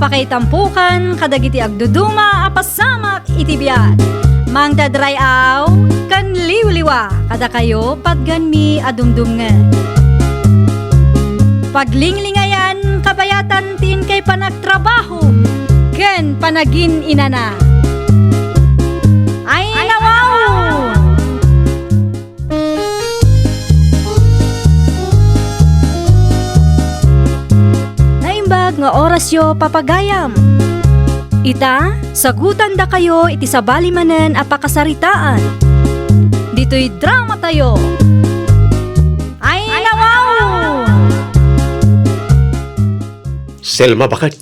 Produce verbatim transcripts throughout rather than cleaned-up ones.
Pakaitampokan kadagiti agduduma a pasamak iti biag. Mangted ray-aw ken liwliwa kadakayo patganmi a dumdumngeg. Paglinglingayan kabayatan ti inkay panagtrabaho ken panagin-inana. Ay, nawaw! Naimbag nga orasyo, papagayam. Ita, sagutandakayo iti sabali manen a pakasaritaan. Ditoy dramatayo. Ay, nawaw! Selma, baket?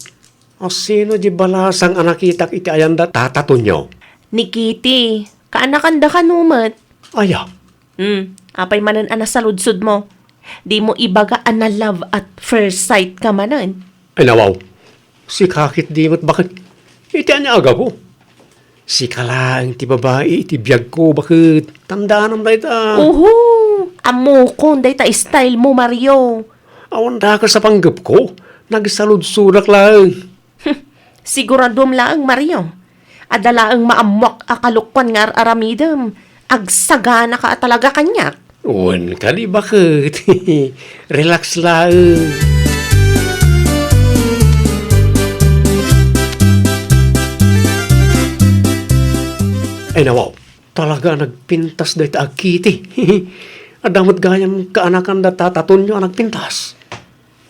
Asino di balasang a nakitak iti ayanda, Tata Tonyo? Ni Kitty. Kaanakanda kano met? Aya. Hmm, apay manen a nasaludsodmo? Dimo ibaga a na-love at first sight ka manen? Ay, nawaw. Sika ketdi met, baket? Iti ania a gapu? Sika laeng ti babai iti biagko, baket? Tandaanam dayta. Uhu! Ammokon dayta style mo, Mario. Awan dakes a panggepko. Nagsaludsodak laeng. Siguradom laeng, Mario. Adda laeng maammoak a kalokuan nga ar-aramidem. Agsaganaka a talaga kaniak. Wen kadi, baket? Relax laeng. Ay, nawaw. Talaga a nagpintas dayta a Kitty. Adda met gayam kaanakanda, Tata Tonyo, a nagpintas.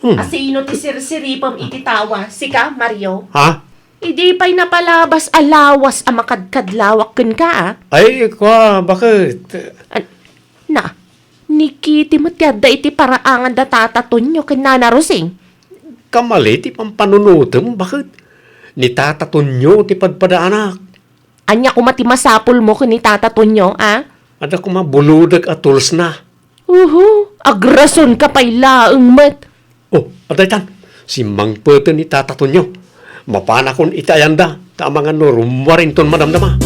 Hmm. Asino ti sirsiripem iti tawa? Sika, Mario? Ha? Idi pay napalabas a lawas a makadkadlawak kenka, a? Ay, kua, baket? An-, na, ni Kitty met ti adda iti paraangan da Tata Tonyo ken Nana Rosing. Kamali ti pampanunotem, baket? Ni Tata Tonyo ti padpadaanak. Ania koma ti masapulmo ken ni Tata Tonyo, a? Adda koma bulodek a toolsna. Uhu, agrasonka pay laeng met. Oh, adda itan. Simmangpeten ni Tata Tonyo. Mapanakon iti ayanda, ta amangan no rummuar inton madamdama.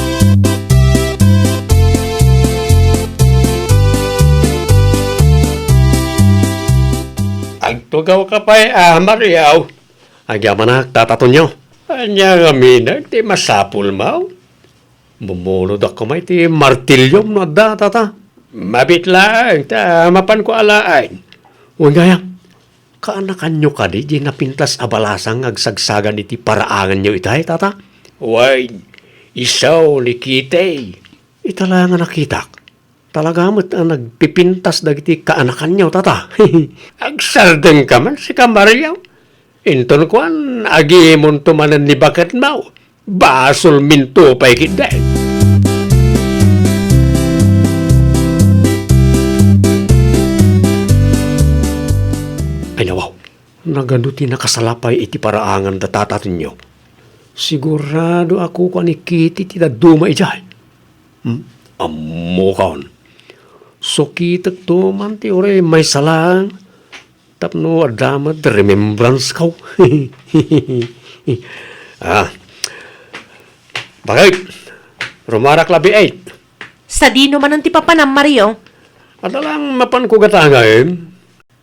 Agtugawka pay, a, Mario. Agyamanak, Tata Tonyo. Ania ngamin ti masapulmo? Bumulodakon koma iti martiliom no adda, Tata. Mabiit laeng, ta mapanko alaen. Wen gayam, kaanakanyo kadi diay napintas a balasang nga agsagsagan iti paraanganyo itay, Tata? Wen, isu ni Kitty. Ita laeng a nakitak. Talaga met a nagpipintas dagiti kaanakanyo, Tata. Agsardengka man, sika, Mario. Inton kuan, agimonto manen ni baketmo. Basolminto pay ketdi. Ay, nawaw. Nagadu ti nakasala pay iti paraangan da Tata Tonyo. Sigurado a kukua ni Kitty ti dadduma idiay. Hmm? Ammokon. Sukitekto man ti uray maysa laeng tapno adda met remembrance ko. Ah. Bakit? Rumarak labi eight. Sadino manen ti papanam, Mario? Adda lang mapanko gatangen.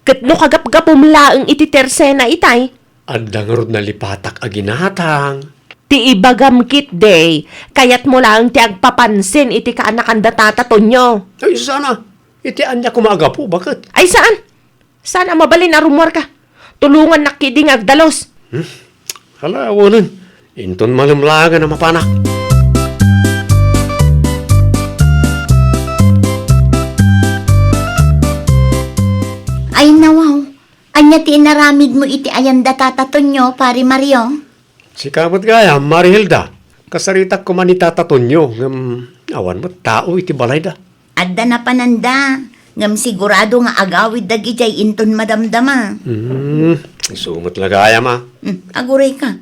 Ket no kagapgapum laeng iti tersena itay? Adda ngarud nalipatak a ginatang. Ti ibagam ketdi, kayatmo laeng ti agpapansin iti kaanakan da Tata Tonyo. Ay, saan a? Iti ania koma a gapu, baket? Ay, saan? Saan a mabalin a rummuarka? Tulongannak ketdi nga agdalus. Hmm? Hala, awanen. Inton malem laengen a mapanak. Ay, nawaw. Ania ti inaramidmo iti ayan da Tata Tonyo, Pari Mario? Sika met gayam, Mari Hilda. Kasaritak koma ni Tata Tonyo, ngem awan met tao iti balayda. Adda napananda, ngem sigurado nga agawid dagidiay inton madamdama. Hmm, isu met la gayam a. Hmm, agurayka.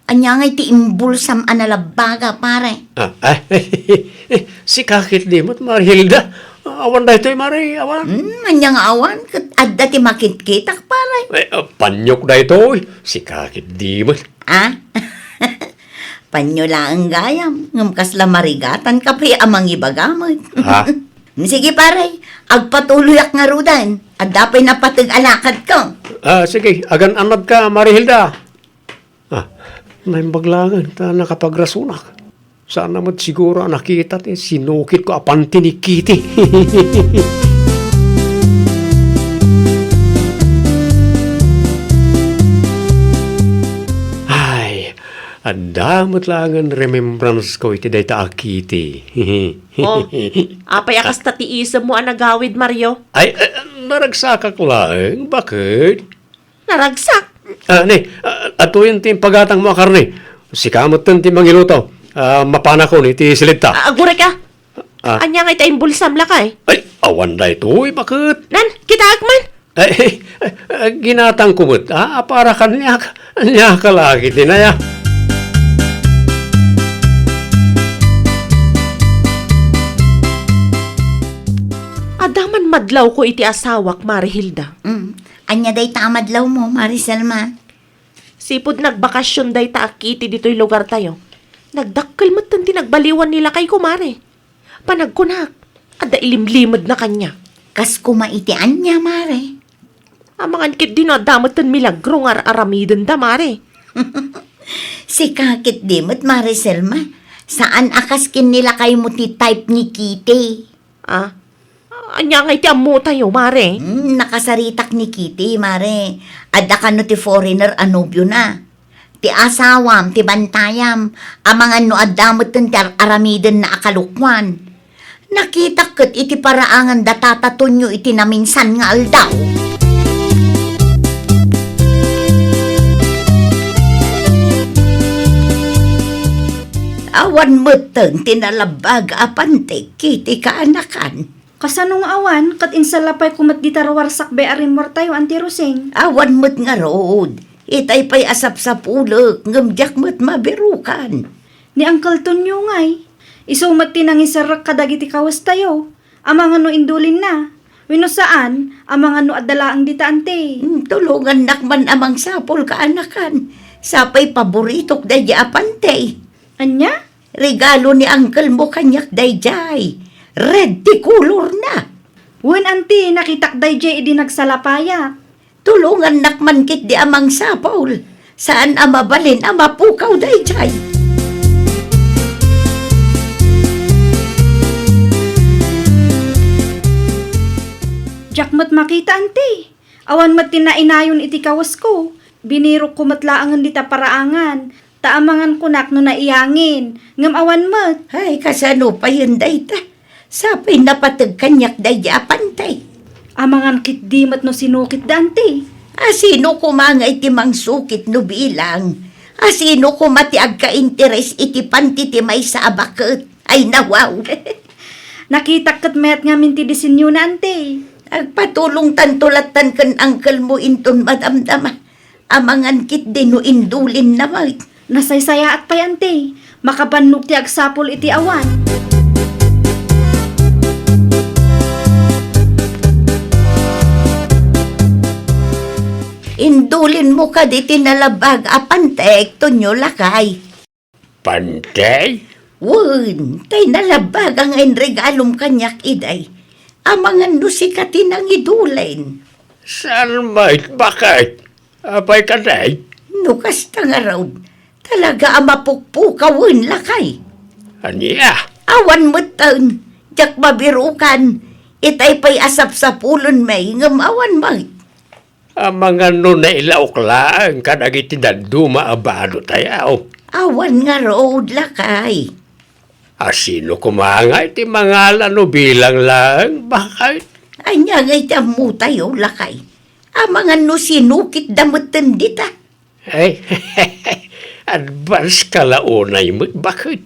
Ania ngay ti imbulsam a nalabbaga, pare? Ah, ay, sika ketdi met, Mari Hilda. Awan daytoy, Mari, awan. Hmm, ania nga awan? Ket adda ti makitkitak, pare. Ay, ah, paniok daytoy. Sika ketdi met. Ah? Panio laeng gayam, ngem kasla marigatanka pay a mangibaga met. Ha? Sige, pare, agpatuloyak ngaruden. Adda pay napateg a lakadko. Ah, sige, agan-annadka, Mari Hilda. Ah, Naimbag laengen ta nakapagrasunak. Saan a met siguro a nakita ti sinukitko a panti ni Kitty. Ay, adda met laengen remembrancesko iti dayta a Kitty. Oh, apay a kasta ti isemmo a nagawid, Mario? Ay, eh, naragsakak laeng. Bakit? Naragsak. Ah, ni, ah, atuyen ti impagatangmo a karne. Sika metten ti mangiluto. Ah, mapanakon iti silidta. Ah, agurayka. Ah. Ania nga ita imbulsam, lakay? Ay, awan daytoy, bakit? Nan, kitaek man. Ay, eh, eh, ginatangko met, ah, para kaniak. Ania ka lagi, tinaya. Adda man madlawko iti asawak, Mari Hilda. Mm. Ania dayta a madlawmo, Mari Selma? Sipud nagbakasyon dayta a Kitty ditoy lugartayo, nagdakkel metten ti nagbaliwan ni lakayko, Mari. Panagkunak, adda ilimlimedna kaniak. Kas koma iti ania, Mari? Amangan ketdi no adda metten milagro nga ar-aramidenda, Mari. Sika ketdi met, Mari Selma. Saan a kas ken ni lakaymo ti type ni Kitty. Ah? Ania ngay ti ammotayo, Mare? Hmm, nakasaritak ni Kitty, Mare. Adda kano ti foreigner a nobiona. Ti asawam, ti bantayam, amangan no adda metten ti ar-aramidenna a kalokuan. Nakitak ket iti paraangan da Tata Tonyo iti naminsan nga aldaw. Awan metten ti nalabbag a pantek iti kaanakan. Kasano nga awan, ket insalapayko met dita ruarsakbay a rimmuartayo, Auntie Rosing? Awan met ngarud. Itay pay a sapsapulek, ngem diak met mabirukan. Ni Uncle Tonyo ngay, isu met ti nangiserrek kadagiti kawestayo. Amangan no indulinna. Wenno saan, amangan no adda laeng dita, Auntie. Hmm, tulongannak man a mangsapul, kaanakan. Sapay paboritok daydi a pantay. Ania? Regalo ni uncle mo kaniak daydiay. Red ti kolorna. Wen, Auntie, nakitak daydiay idi nagsalapayak. Tulongannak man ketdi a mangsapul. Saan a mabalin a mapukaw daydiay. Diak met makita, Auntie. Awan met ti nainayon iti kawesko. Binirokko met laengen dita paraangan. Ta amangan kunak no naiyangin, ngem awan met. Ay, kasano payen dayta? Sapay napateg kaniak daydi a pantay. Amangan ketdi met no sinukitda, Auntie. A sino koma nga iti mangsukit no bilang? A sino koma ti agkainteres iti panti ti maysa a baket? Ay, nawaw. Nakitak ket mayat ngamin ti disenyona, Auntie. Agpatulongtanto lattan ken uncle mo inton madamdama. Amangan ketdi no indulinna met. Nasaysayaat pay, Auntie. Makabannog ti agsapul iti awan. Indulinmo kadi ti nalabbag a pantek, Tonyo, lakay? Pantay? Wen, tay nalabbag nga inregalom kaniak iday. Amangan no sika ti nangidulin. Saan met, baket? Apay kadi? No kasta ngarud, talaga a mapukpukawen, lakay. Ania? Awan metten, diak mabirukan. Itay pay a sapsapulenmi, ngem awan met. Amangan no nailaok laeng kadagiti dadduma a badotayo. Awan ngarud, lakay. A sino koma nga iti mangala no bilang laeng, baket? Ania nga iti ammotayo, lakay? Amangan no sinukitda metten dita. Ay, advance ka la unay met, baket.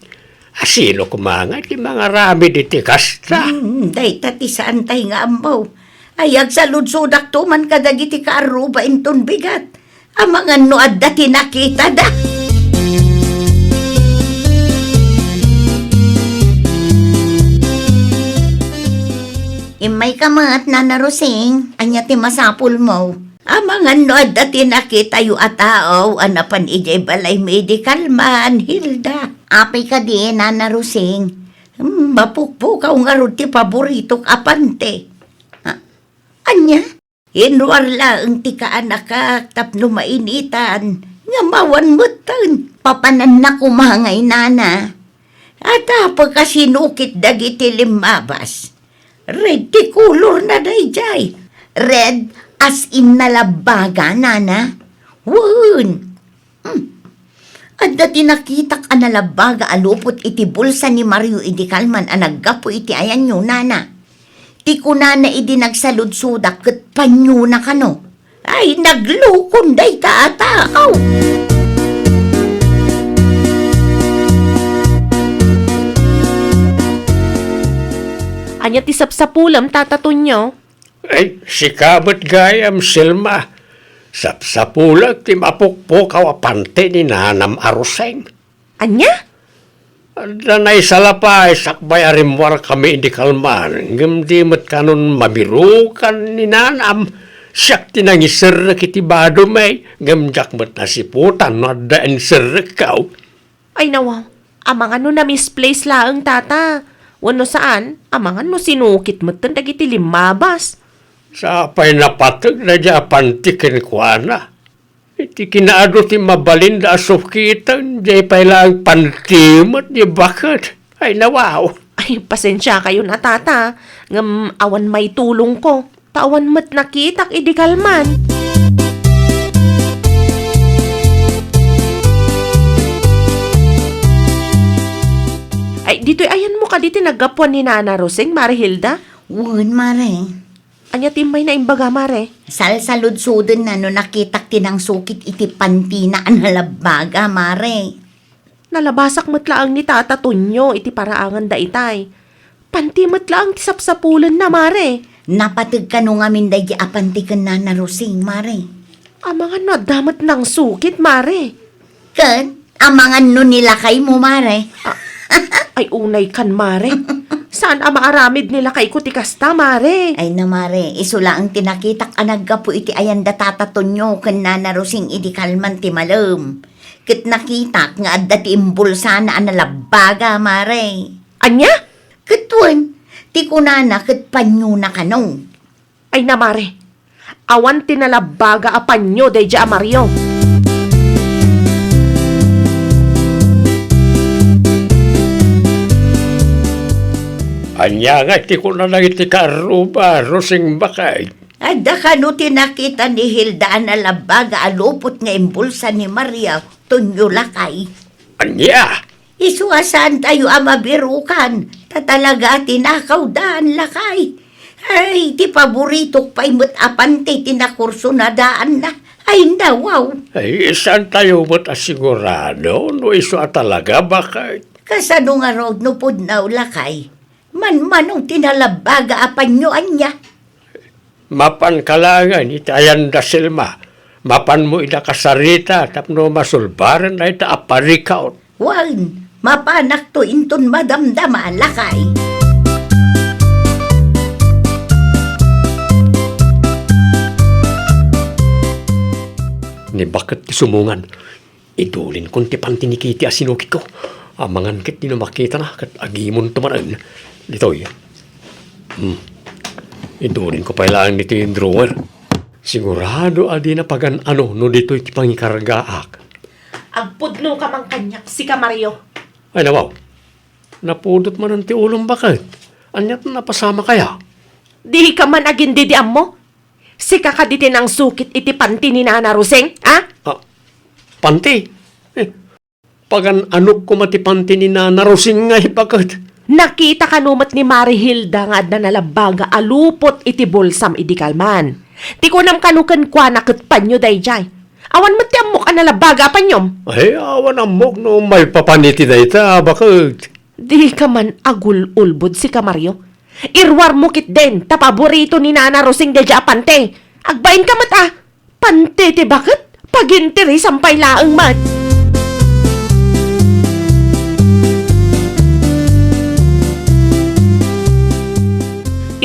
A sino koma nga iti mangaramid iti kasta? Hmm, dayta ti saantay nga ammo. Ay, agsaludsodakto man kadagiti kaarruba inton bigat. Amangan no adda ti nakitada. Immayka met, Nana Rosing. Ania ti masapulmo? Amangan no adda ti nakitayo a tao a napan idiay balay medical man, Hilda. Apay kadi, Nana Rosing? Hmm, mapukpukaw ngarud ti paboritok a pante. Ah, ania? Inruar laeng ti kaanakak tapno mainitan. Ngem awan metten. Papananna koma ngay, nana. Adda pay a sinukit dagiti limmabas. Red ti kolorna daydiay. Red as in nalabbaga, nana. Wen. Hmm. Adda ti nakitak a nalabbaga a lupot iti bulsa ni Mario idi kalman a naggapu iti ayanyo, nana. Ti kunana idi nagsaludsodak ket panyona kano. Ay, naglukon dayta a tao! Ania ti sapsapulem, Tata Tonio? Ay, sika met gayam, Selma. Sapsapulek ti mapukpukaw a panti ni nanam a Roseng. Ania? Adda naisalapo, sakbay a rimmuarkami idi kalman, ngem di met kanon mabirukan ni nanam. Siak ti nangiserrek iti badom, ngem diak met nasiputan no adda inserrekko. Ay, nawaw. Amangan no na-misplace laeng, Tata. Wenno saan, amangan no sinukit metten dagiti limmabas. Sapay napateg daydiay a panti kenkuana. Iti kinaadu ti mabalinda a sukiten, diay pay laeng panti met diay baket. Ay, nawaw. Ay, pasensiakayon a, Tata. Ngem awan maitulongko. Ta awan met nakitak idi kalman. Ay, ditoy ayanmo kadi ti naggapuan ni Nana Roseng, Mare Hilda? Wen, Mare. Ania ti immay na imbaga, Mare? Salsaludsodenna no nakitak ti nangsukit iti pantina a nalabbaga, Mare. Nalabasak met laeng ni Tata Tonio iti paraangan daytay. Panti met laeng ti sapsapulenna, Mare. Napateg kano ngamin daydi a panti ken Nana Rosing, Mare? Amangan no adda met nangsukit, Mare. Ken amangan no ni lakaymo, Mare? Ah, ay, unay kan, Mare. Saan a maaramid ni lakayko ti kasta, Mare? Ay na, Mare, isu laeng ti nakitak a naggapu iti ayan da Tata Tonio ken Nana Rosing idi kalman ti malem. Ket nakitak nga adda ti imbulsana a nalabbaga, Mare. Ania? Ket wen, ti kunana ket panyona kano. Ay na, Mare. Awan ti nalabbaga a panyo daydiay a Mario. Ania nga ti kunana iti kaarruba, Rosing, baket? Adda kano ti nakita ni Hilda a nalabbaga a lupot nga imbulsa ni Mario, Tonio, lakay? Ania? Isu a saantayo a mabirukan, ta talaga a tinakawdan, lakay. Ay, ti paboritok pay met a panti ti nakursonadaanna. Ay, nawaw. Ay, saantayo met a sigurado no isu a talaga, baket? Kasano ngarud no pudno, lakay? Manmano ti nalabbaga a panyo ania? Mapanka laengen iti ayan da Selma. Mapanmo ida kasarita tapno masulbaren dayta a parikaut. Wen, mapanakto inton madamdama, lakay. Ni baket ti sumungan. Idulinkon ti panti ni Kitty a sinukitko. Amangan ket di no makitana ket agimonto manen. Ditoy. Hmm. Idulinko pay laeng ditoy drawer. Sigurado a dina pagan-ano no ditoy ti pangikargaak. Agpudnoka man kaniak, sika, Mario. Ay, nawaw. Napudot manen ti ulom, baket. Ania ti napasamak aya? Dika man agin-didiammo? Sika kadi ti nangsukit iti panti ni Nana Rosing, a? Ah, panti? Eh, pagan-anok koma ti panti ni Nana Rosing nga, baket? Nakita kano met ni Mari Hilda nga adda nalabbaga a lupot iti bolsam idi kalman. Ti kunam kano kenkuana ket panyo daydiay. Awan met ti ammok a nalabbaga a panyom. Ay, awan ammok no maipapan iti dayta, baket. Dika man agul-ulbod, sika, Mario. Iruarmo ketdin ta paborito ni Nana Rosing daydiay a panti. Agbainka met a. Panti ti baket? Pagintirisan pay laeng met.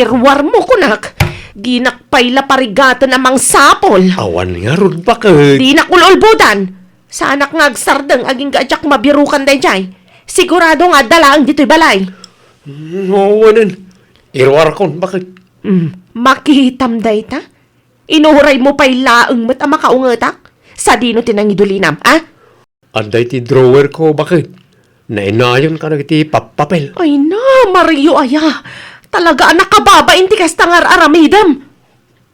Iruarmo, kunak. Dinak pay la parigaten a mangsapul. Awan ngarud, baket. Dinak ul-ulbodan. Saanak nga agsardeng agingga a diak mabirukan daydiay. Sigurado nga adda laeng ditoy balay. Mm, awanen. Iruarkon, baket. Mm, makitam dayta? Inuraymo pay laeng met a makaungetak? Sadino ti nangidulinam, a? Adda iti drawer ko, baket. Nainayon kadagiti pappapel. Ay na, Mario aya. Talaga a nakababain ti kasta nga ar-aramidem.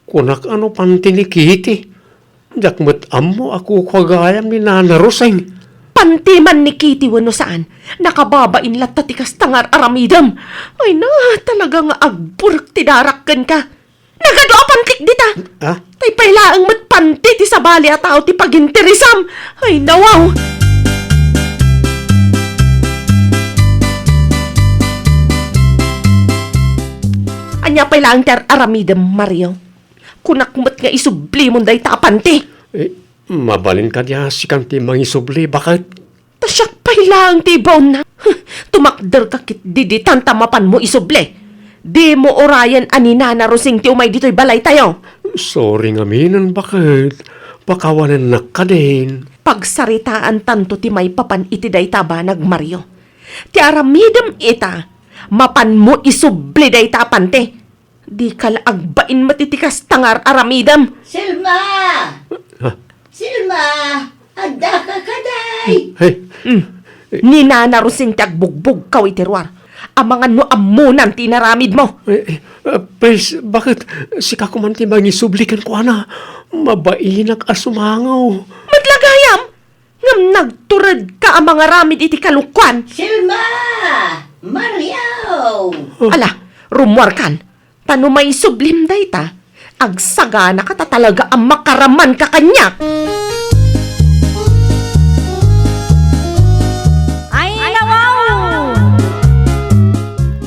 Kunak a no panti ni Kitty. Diak met ammo a kukua gayam ni Nana Roseng. Panti man ni Kitty wenno saan, nakababain latta ti kasta nga ar-aramidem. Ay na, talaga nga agburek ti darak kenka. Nagadu a pantik dita. Ah? Tay pay laeng met panti ti sabali a tao ti paginteresam. Ay, nawaw. Ania pay laeng ti ar-aramidem, Mario? Kunak met nga isublimon dayta a panti. Eh, mabalin kadi a sikan ti mangisubli, baket? Ta siak pay laeng ti ibaonna. Huh, tumakder ka ketdi ditan ta mapanmo isubli. Dimo urayen a ni Nana Rosing ti umay ditoy balaytayo. Sorry ngaminen, baket. Pakawanennak kadin. Pagsaritaan tanto ti maipapan iti dayta a banag, Mario. Ti aramidem ita, mapanmo isubli dayta a panti. Dika la agbain met iti kasta nga ar-aramidem. Selma! Ha? Selma! Addaka kadi? Hey. Mm. Ni Nana Rosing ti agbugbugkaw iti ruar. Amangan no ammonan ti inaramidmo. Eh, eh, ah, please, baket sika koman ti mangisubli kenkuana? Mabainak a sumango. Met la gayam, ngem nagturedka a mangaramid iti kalokuan. Selma! Mario! Ala, rummuarkan. Ta no maisublim dayta, agsaganaka ta talaga a makaramanka kaniak. Ay, nawaw!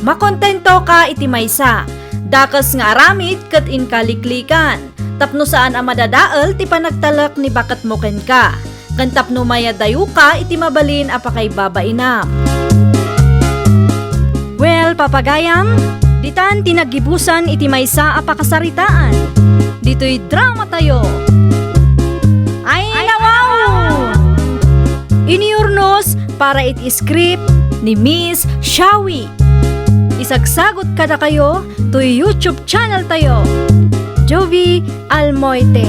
Makontentoka iti maysa, dakes nga aramid ket inkaliklikan, tapno saan a madadael ti panagtalek ni baketmo kenka. Ken tapno mayadayoka iti mabalin a pakaibabainam. Well, papagayam, ditan ti naggibusan iti maysa a pakasaritaan. Ditoy dramatayo. Ay, nawaw! Inurnos para iti script ni Miss Shawi. Isagsagut kadakayo toy YouTube channel tayo, Jovie Almoite.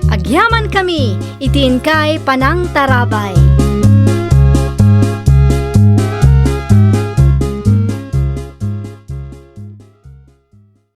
Agyaman kami iti inkay panangtarabay.